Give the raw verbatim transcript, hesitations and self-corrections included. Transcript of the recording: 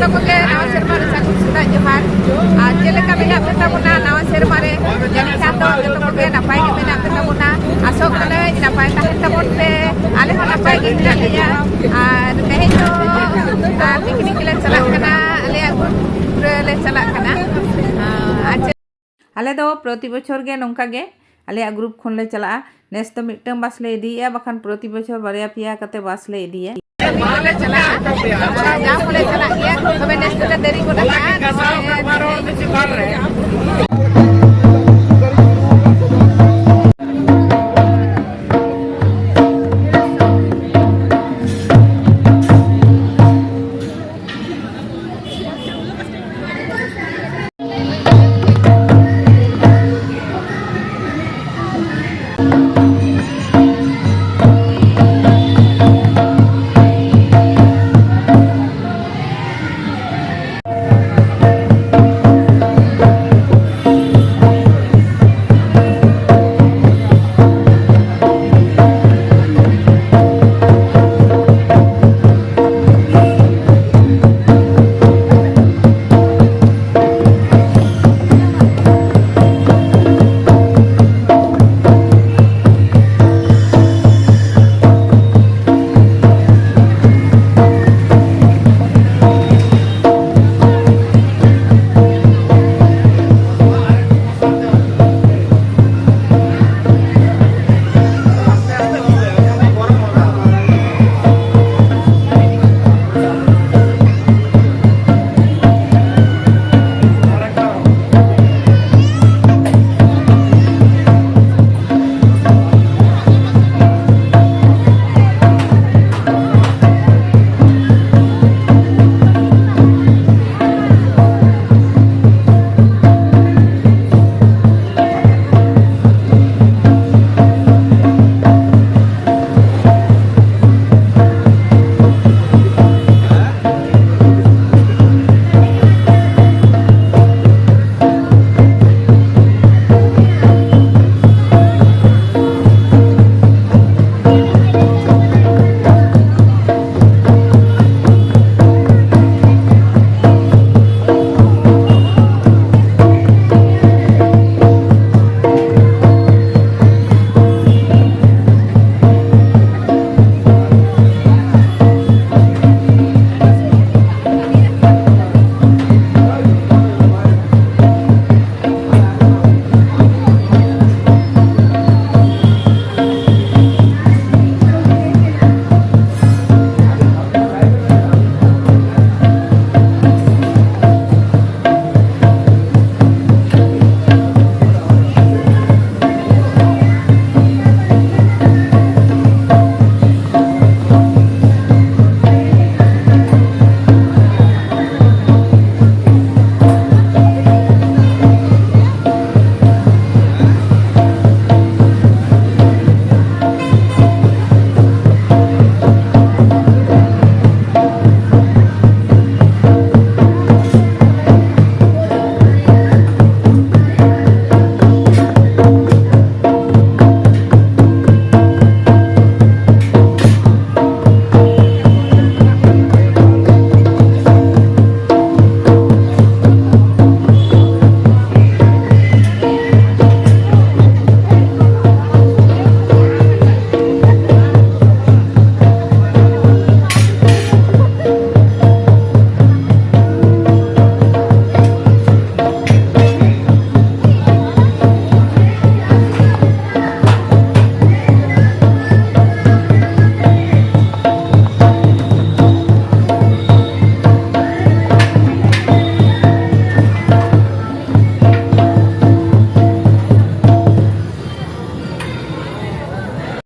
ᱡᱚᱛᱚ ᱠᱚᱜᱮ ᱱᱟᱣᱟ ᱥᱮᱨᱢᱟ ᱨᱮ ᱥᱟᱹᱜᱩᱱ ᱥᱮᱛᱟᱜ ᱡᱚᱦᱟᱨ᱾ ᱟᱨ ᱪᱮᱫ ᱞᱮᱠᱟ ᱢᱮᱱᱟᱜ ᱯᱮ ᱛᱟᱵᱚᱱᱟ ᱱᱟᱣᱟ ᱥᱮᱨᱢᱟ ᱨᱮ? ᱡᱟᱹᱱᱤᱡ ᱠᱷᱟᱱ ᱫᱚ ᱡᱚᱛᱚ ᱠᱚᱜᱮ ᱱᱟᱯᱟᱭ ᱜᱮ ᱢᱮᱱᱟᱜ ᱯᱮ ᱛᱟᱵᱚᱱᱟ᱾ ᱟᱥᱚᱜ ᱠᱟᱱᱟᱹᱧ ᱱᱟᱯᱟᱭ ᱛᱟᱦᱮᱱ ᱛᱟᱵᱚᱱ ᱯᱮ᱾ ᱟᱞᱮ ᱦᱚᱸ ᱱᱟᱯᱟᱭ ᱜᱮ ᱢᱮᱱᱟᱜ ᱞᱮᱭᱟ᱾ ᱟᱨ ᱛᱮᱦᱮᱧ ᱫᱚ, ᱟᱨ, ᱯᱤᱠᱱᱤᱠ ᱞᱮ ᱪᱟᱞᱟᱜ ᱠᱟᱱᱟ, ᱟᱞᱮᱭᱟᱜ ᱜᱨᱩᱯ ᱨᱮᱞᱮ ᱪᱟᱞᱟᱜ ᱠᱟᱱᱟ᱾ ᱟᱨ ᱪᱮᱫ ᱟᱞᱮ ᱫᱚ ᱯᱨᱚᱛᱤ ᱵᱚᱪᱷᱚᱨ ᱜᱮ ᱱᱚᱝᱠᱟ ᱜᱮ ᱟᱞᱮᱭᱟᱜ ᱜᱨᱩᱯ ᱠᱷᱚᱱ ᱞᱮ ᱪᱟᱞᱟᱜᱼᱟ᱾ ᱱᱮᱥ ᱫᱚ ᱢᱤᱫᱴᱟᱝ ᱵᱟᱥ ᱞᱮ ᱤᱫᱤᱭᱮᱫᱼᱟ, ᱵᱟᱠᱷᱟᱱ ᱯᱨᱚᱛᱤ ᱵᱚᱪᱷᱚᱨ ᱵᱟᱨᱭᱟ ᱯᱮᱭᱟ ᱠᱟᱛᱮ ᱵᱟᱥ ᱞᱮ ᱤᱫᱤᱭᱟ᱾ ᱞᱮ ᱪᱟᱞᱟᱜᱼᱟ, ᱡᱟᱣ ᱦᱚᱸᱞᱮ ᱪᱟᱞᱟᱜ ᱜᱮᱭᱟ, ᱛᱚᱵᱮ ᱱᱮᱥ ᱫᱚᱞᱮ ᱫᱮᱨᱤ ᱜᱚᱫ ᱟᱠᱟᱫᱼᱟ᱾